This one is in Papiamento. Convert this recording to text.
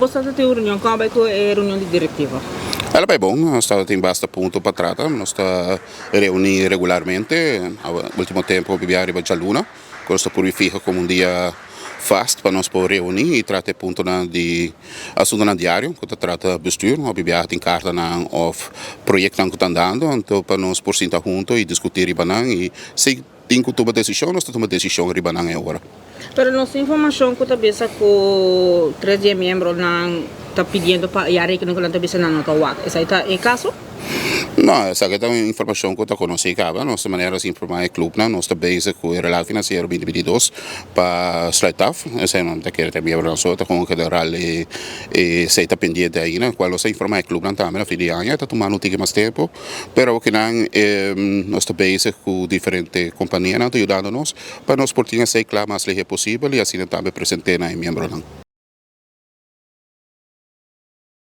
Boso ta tin un reunion, kon a bai ku e reunion di direktiva? El a bai bon, nos ta tin basta punto pa trata, nos ta reuní regularmente, ultimo tempu hopi bia riba djaluna, ku nos ta purbi fiha komo un dia vast pa nos por reuní i trata e puntonan di asuntunan diario ku ta trata bestuur, hopi biaha tin kartanan òf proyektonan ku ta andando, anto pa nos por sinta hunto i diskutí riba nan i si tin ku tuma desishon, nos ta tuma desishon riba nan e ora. Pero nos tin informashon ku ta bisa ku tres di e miembronan ta pidiendo pa e arekening ku nan ta bisa nan no ta wak. Esei ta e kaso? No, esaki ta un informashon ku ta konosí kaba. Nos ta manera nos informá e klupnan, nos ta bezig ku e relato finansiero binti binti dos pa sluit af. Esei no ta kere ta e miembronan so, ta kon general e esei ta pendiente ainda, kual nos ta informá e klupnan tambe na fin di aña. Ta tumando un tiki mas tempu. Pero awokinan nos ta bezig ku diferente kompanianan ta yudando nos pa nos por tin esei kla mas lihe posibel i asina tambe present'é na e miembronan.